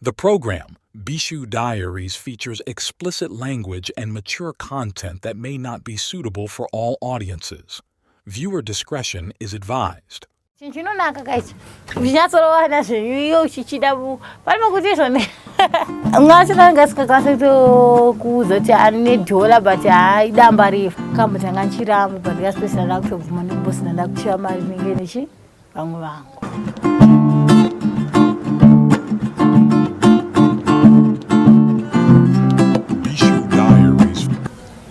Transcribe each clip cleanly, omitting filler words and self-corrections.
The program, Bishu Diaries, features explicit language and mature content that may not be suitable for all audiences. Viewer discretion is advised. Chinhu chinonaka kaichi uchinyatsorovana zvenyu iwe uchichida pane pekuti izvoni mwacho anga asingakwanisi kutokuudza kuti ane dhola but haidamba refu kambotanga ndichiramba but ndikasipesera ndakutobvuma nekumbosina ndakuchiva mari inenge nechi vamwe vangu.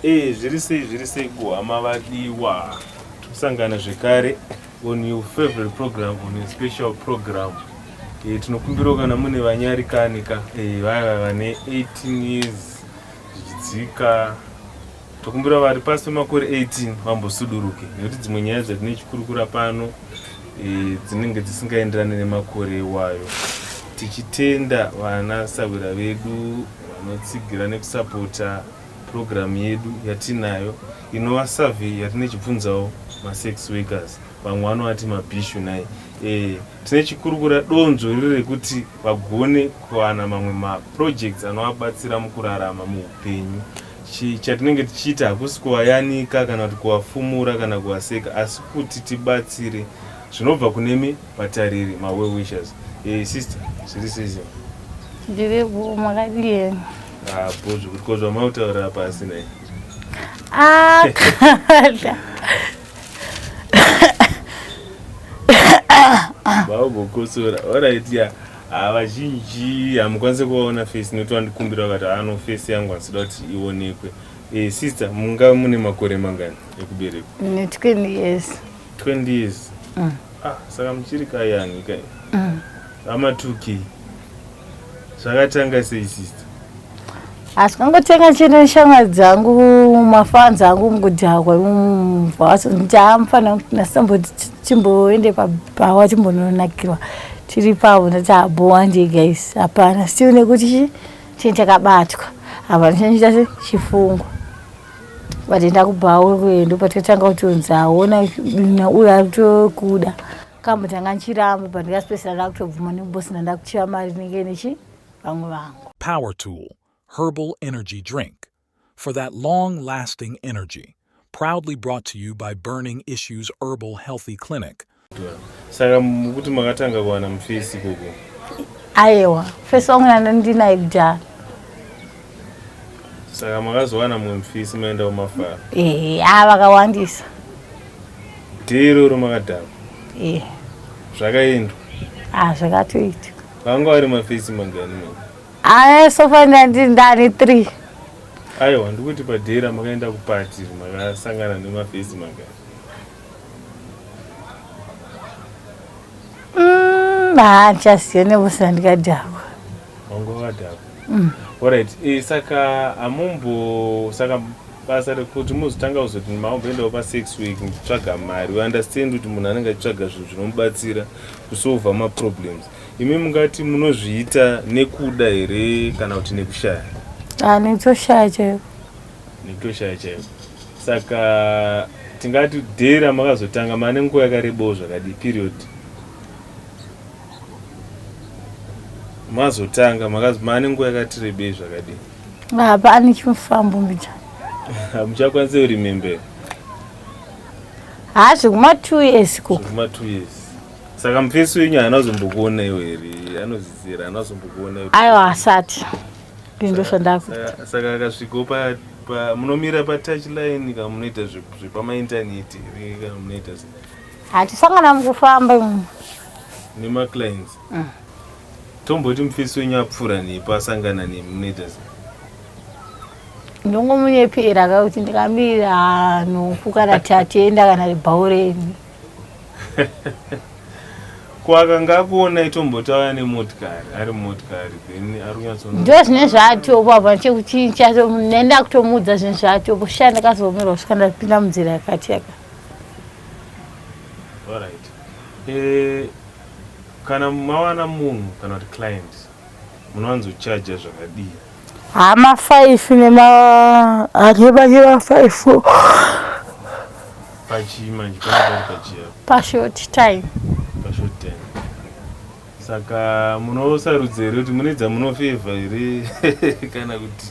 Eh, zviri sei zviri sei kuhama vadiwa tikusangana zvekare on your favorite program on your special program eh, tinokumbirawo kana mune vanyarikani ka eh, vaya vane 18 years zvichidzika Tokumbira vari pasi pemakore 18 vambosuduruke nekuti dzimwe nyaya dzatine chikurukura pano e, dzinenge dzisingaenderane nemakore iwayo. Tichitenda vana sahwira vedu vanotsigira nekusapota purogiramu yedu yatinayo inova survey yatine chibvunzawo masex workers vamwe vanovati mabhishu nhai e, tine chikurukura donzvo riri rekuti vagone kuwana mamwe maprojects anovabatsira mukurarama muupenyu Chatinenge tichiita hakusi kuvayanika kana kuti kuvafumura kana kuvaseka asi kuti tibatsire zvinobva kunemi vatariri ma-well wishers. Eh, sister, zviri sei sei? Ndiripo, makadii henyu? Ah, bho zvekuti ko zvamautaurira pasi nhai. Ah, kada. Vaugokosora. Alright, yeah. Haa vazhinji hamukwanise kuvaona face nekuti vandikumbira vakati haa no face yangu handisida kuti ionekwe. Eh, sister munga mune makore mangani ekuberekwa? Ndine 20 years. 20 years? Mm. Ah, saka muchiri kayani kai? Mm. Ama 2K. Zvakatanga sei sister? Asi kangotenga chete neshamwari dzangu mafans angu mukudhakwa ndaamufanira nasamboti timboende pabhawa timbononakirwa tiri pavo ndati abhowa ndiye guys hapana still nekuti chi chinhu chakabatwa hapana chinochita se chifungo but ndakubhawa kuendo patikatanga kutonzi aona uyo ari kutokuda kambotanga ndichiramba but ndikasipesera ndakutobvuma nekumbosina ndakuchiva mari inenge nechi vamwe vangu. Power Tool Herbal Energy Drink for that long lasting energy. Proudly brought to you by Burning Issues Herbal Healthy Clinic. Saka mukuti makatanga kuwana mufesi ikoko? Ayewa, mufesi wangu nanda ndinaye kudhara. Saka makazowana mumwe mufesi maenda kumafaro? Eh, ah vakawandisa. Day iroro makadhakwa? Eh. Zvakaendwa? Ah, zvakatoitika. Vanga vari mafesi mangani manje? Aya so far ndandi ndani 3. Aiwa ndikuti padera makaenda kupati makasangana nemafesi mangani? Mm, haa ndichaziva nemusina ndikadhakwa. Wanga wakadhakwa? Mm. Alright, eh, saka amumbo saka basa rekuti muzotanga kuzoti maumboendawo pasex week muchitsvaga mari we understand kuti munhu anenge achitsvaga zvinhu zvinomubatsira kusolva maproblems Imi mungati munozviita nekuda here kana kuti nekushaya? Ah, nekutoshaya chaiko. Nekutoshaya chaiko. Saka tingati day ramakazotanga mane nguva yakarebawo zvakadii period? Mazotanga mane nguva yakati rebei zvakadii? Hapana chimufambo mbicha. Hamuchakwanise kuremember? Haa zvekuma 2 years ko. Zvekuma 2 years. Saka mufesi wenyu haana kuzombokuona iwe here? Anozviziva haana kuzombokuona iwe. Aiwa asati. Ndizvo zvandakuita. Saka akasvikawo pa, pa munomira pa touch line kana munoita zvepama internet here kana munoita sei? Hatisangana mukufamba imwe. Nema clients. Mm. Tomboti mufesi wenyu apfuura nepo asangana nemi munoita sei? Ndongomunyepera ka kuti ndikamirira nhuku kana tatenda kana bhaureni. Ko akanga akuona itomboti auya nemotikari ari mumotikari then ari kunyatso ndo zvine zvaatopo apa chekuti nenda kutomuudza zvinhu zvaatopo sha ndakazoomerwa kusvika ndapinda munzira yakati yaka Alright. Eh, kana mawana munhu kana kuti client munowanzochaja zvakadii? Haa ma5 nema akebakeba 5 Pachii manje panenge pari pachii apa? Pashort time. Pashort time. Saka munosarudza here kuti mune dzamunofevha here kana kuti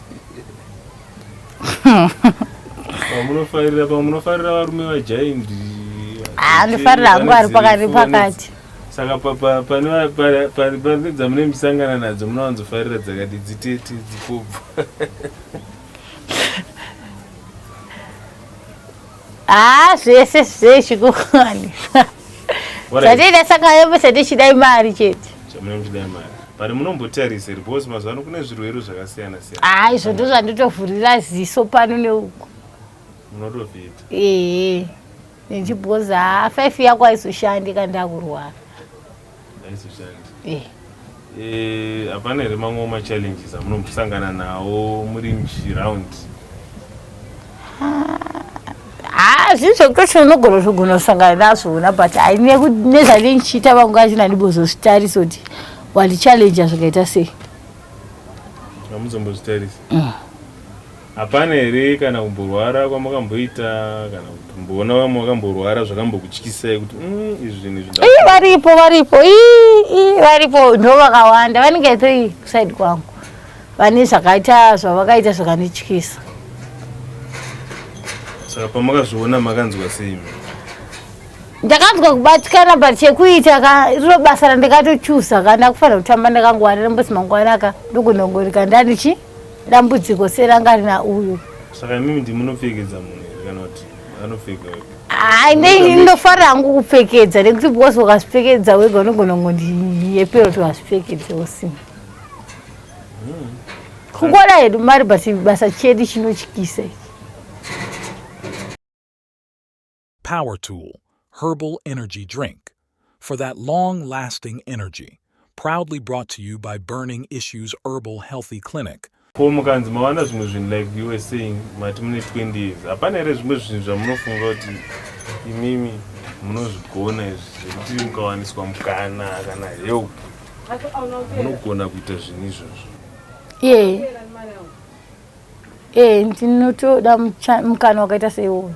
pamunofarira pamunofarira varume vajaindi? Ah, ndofarira hangu ari pakati pakati. Saka pane dzamune muchisangana nadzo munowanzofarira dzakati dzitete, dzikobvu? Haa, zvese zvechikuwanisa zvatiita saka satichidai mari chete. Chamunenge muchidai mari, but munombotarisa here? Because mazuva ano kune zvirwere zvakasiyana siyana. Haa, izvo ndo zvanditovhurira ziso pano neuko. Munotovhita? Ehe, nechibhozi. Haa, 5 yako haizoshandi kana ndakurwara. Haizoshandi. Eh. Hapana here mamwe machallenges amunombosangana nawo muri muchiround? Haa, zvinhu zvekutoti unogona kutogona kusangana nazvona, but hai, nezvanenge ndichiita vangu achina ndimbozozvitarisa kuti wandichallenja zvikaita sei. Hamuzombozvitarisa? Hapana here kana kumborwara kwamakamboita, kana kumboona vamwe vakamborwara zvakambokutyisai kuti izvi zvinhu izvi? Ii, varipo, varipo. Ii, varipo, ndo vakawanda vanenge three kuside kwangu vane zvakaita zvavakaita zvakandityisa. Saka pamakazviona makanzwa sei? Ndakanzwa kubatikana, but chekuita ka, riro basa randikatochuza ka, ndakufanira kutamba ndakangwarira mbosi mangwana ka ndokunongorika ndanichi dambudziko seranga rina uyu. Saka imimi ndimunopfekedza munhu here kana kuti anopfeka wega? Hai, ndinofarira hangu kupfekedza nekuti because ukazvipfekedza wega unogona kungondiyepera kuti wazvipfekedza usina kungoda hedu mari, but basa chedu chinotyisa ichi. Power Tool Herbal Energy Drink. For that long lasting energy. Proudly brought to you by Burning Issues Herbal Healthy Clinic. Ko mukanzi mawana zvimwe zvinhu, like you were saying, mati mune 20 years, hapana here zvimwe zvinhu zvamunofunga kuti imimi munozvigona izvi, zvekuti mukawaniswa mukana kana help munogona kuita zvinhu izvozvo? Ee, ndinotoda mukana wakaita seiwoyo.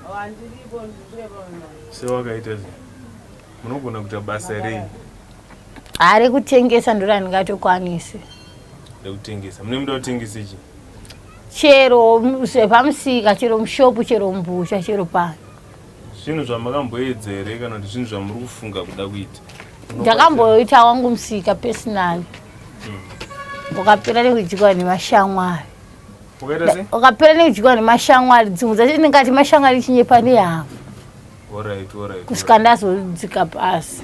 Sewakaita sei? Munogona kuita basa rei? Hari kutengesa ndo randingatokwanisi. Rekutengesa, mune muda kutengesa ichi? Chero zvepamusika, chero mushopu, chero mbusha, chero pano. Zvinhu zvamakamboedza here kana kuti zvinhu zvamuri kufunga kuda kuita? Ndakamboita wangu musika personally, ukapera nekudyiwa nemashamwari. Ukaita sei? Ukapera nekudyiwa nemashamwari, dzimwe dzacho ndingati mashamwari chinyepa nehama. Kusvika ndazodzika pasi.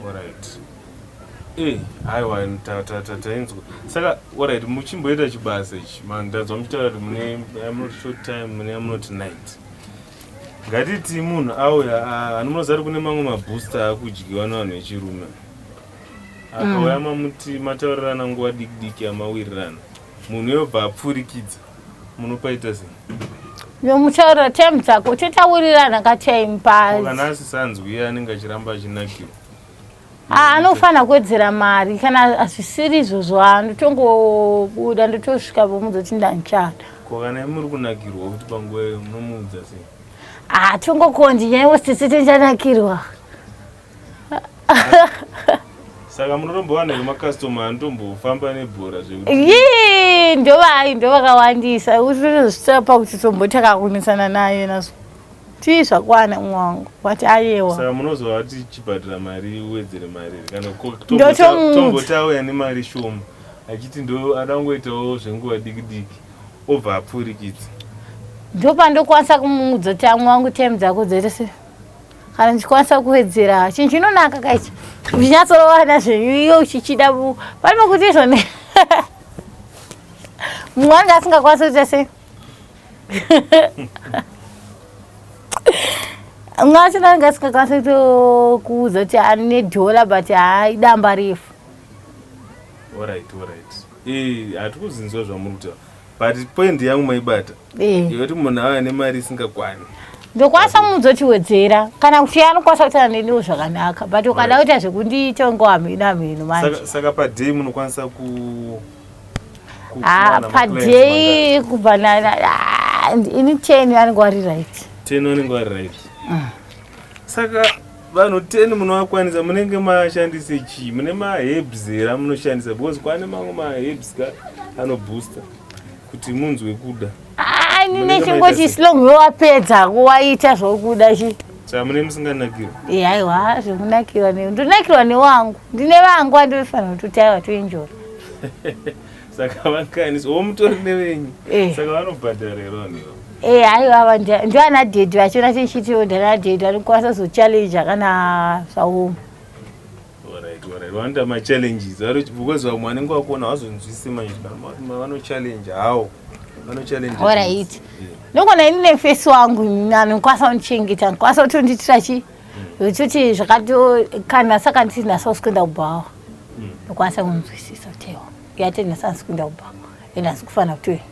Alright. Aiwa, tainzwa. Saka alright, muchimboita chibasa ichi, ndanzwa muchitaura kuti mune yamunoti short time, mune yamunoti night. Ngatiti munhu auya, anomunoziva kuti kune mamwe mabooster akudyiwa nevanhu vechirume, akauya, mamuti mataurirana nguva diki diki amawirirana, munhu yobva apfurikidza, munopaita sei? Nomutaurira time dzako, totaurirana katime pa Kana asisanzwi, anenge achiramba achinakirwa? Ah, anofanira kuwedzera mari. Kana hazvisiri izvozvo, ha, ndotongobuda, ndotosvika vomuzoti ndandichada. Ko kana muri kunakirwa kuti panguva iyo, munomuudza sei? Ah, tongokondi nyaiwo sisi tichanakirwa. Saka munotombowana here makastoma anotombofamba nebhora zvekuti? Yii, ndovai, ndovakawandisa. Utozvisvitsa pakuti tombotaka kunesana naye nazvo, tii zvakwana umwe wangu wati ayewa. Saka munozova tichibhadhira mari, uwedzere mari here kana Ndotomuudza. Tomboti auya nemari shoma achiti ndo ada kungoitawo zvenguva diki diki, obva apfurikidza? Ndopandokwanisa kumuudza kuti amwe wangu, time dzako dzaita se kana ndichikwanisa kuwedzera chinhu chinonaka kaichi, uchinyatsorowana zvenyu iwe uchichida pane pekuti izvoni mumwe anenge asingakwanisi kuita sei, mumwe achona anenge asingakwanisi kutokuudza kuti ane dhola, but haidamba refu. Alright, hatikuzinzwa zvamuri kutaura, but point yangu maibata yekuti munhu auya nemari isingakwani. Ndokwanisa kumuudza kuti wedzera, kana kuti anokwanisa kutaura neniwo zvakanaka, but ukada kuita zvekundiita unge wamhino amhino manje. Saka paday munokwanisa Ah, kuwana maclients paday kubva ah, ini 10 anenge wari right. 10 vanenge vari right. Saka Vanhu 10 munovakwanisa, munenge mashandise chii? Mune maherbs here amunoshandisa? Because kwane mamwe maherbs ka anobooster kuti munzwe kuda. Ah, ini Munenge nechingoti maita sei? silong wapedza kuwaita zvokuda chi. Saka mune musinganakirwa? Eh, aiwa, zvekunakirwa ne ndonakirwa newangu, ndine vangu andofanira kuti aiwa toenjora. Saka vangani? O, mutori nevenyu? Eh. Saka vanobhadhara here vanhu ivavo? Eh, aiwa, ava ndiana dhedhi vachona, tichitiwo ndiana dhedhi vanokwanisa kuzochallenge kana zvaoma. Alright, vanoita machallenges because vamwe vanenge vakuona vazonzwise manje kana vanochallenge hawo, vanochallenge. Alright. Nokona ini nefesi wangu ini anokwanisa kundichengeta, anokwanisa kutondiitira chi zvekuti zvakato kana saka nditi nhasi hausi kuenda kubhawa, ndokwanisa kunzwisisa kuti aiwa, yati nhasi handisi kuenda kubhawa ende handisi kufanira kutoenda.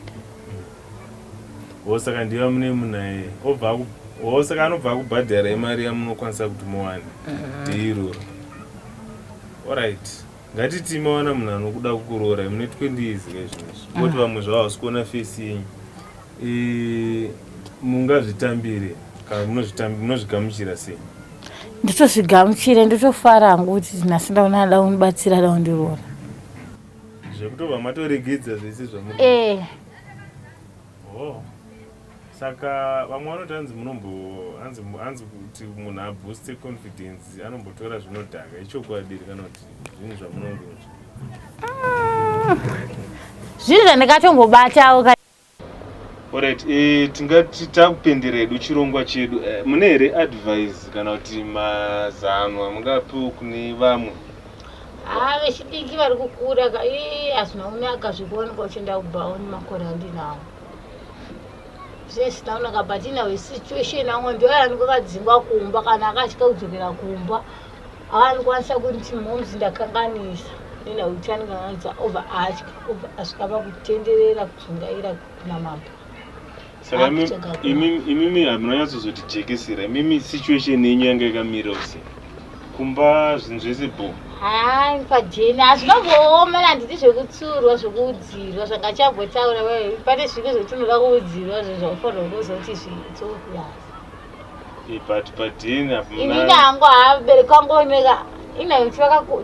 O, saka ndiva mune munaye obva o, saka anobva akubhadhara imari yamunokwanisa kuti muwane deiroro. Alright, ngatiti mawana munhu anokuda kukuroora mune 20 years kaizvinezvi, oti vamwe zvavo hausi kuona fesi yenyu. Mungazvitambire kana munozvigamuchira sei? Ndotozvigamuchira, ndotofara hangu kuti nhasi ndaona ada kundibatsira, ada kundiroora. Zvekutobva matoregedza zvese zvamu Eh. Oh. Saka vamwe vanoti hanzi munombo hanzi kuti munhu abooste confidence anombotora zvinodhaka. Ichokwadi here kana kuti zvinhu zvamunongonzwa? Zvinhu zvandikatombobatawo. Alright, tingati takupendera hedu chirongwa chedu. Mune here advice kana kuti mazano amungapiwo kune vamwe? Ha, vechidiki vari kukura ka, ii, hazvina kunaka zvekuwanikwa uchienda kubhawa nemakore andinawo. Zvisina kunaka, but inawe situation amwe ndo anenge akadzingwa kumba kana akatya kudzokera kumba, anokwanisa kuti, "Moms, ndakanganisa," nenhau kuti anenge akanganisa, obva atya, obva asvika pakutenderera kuzungaira kuna mambo. Saka Akutsvaga imimi hamunonyatsozotijekesera, imimi situation yenyu yanga yakamira sei kumba, zvinhu zvese bo? Hai, pajeni hazvinombooma, handiti zvekutsurwa, zvekuudzirwa zvangachambotaura. Pane zvimwe zvekuti unoda kuudzirwa, zvo zvaufanirwa kuzoti it's obvious. But padheni Inini hangu havabereki vangu oneka ina,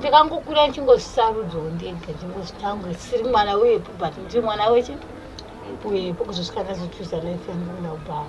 takangokura ndichingozvisarudzwawo ndega, ndichingozvitanga siri mwana wepo, but ndiri mwana wechi uyepo kuzosvika ndazochuza life yangu kuenda kubhawa.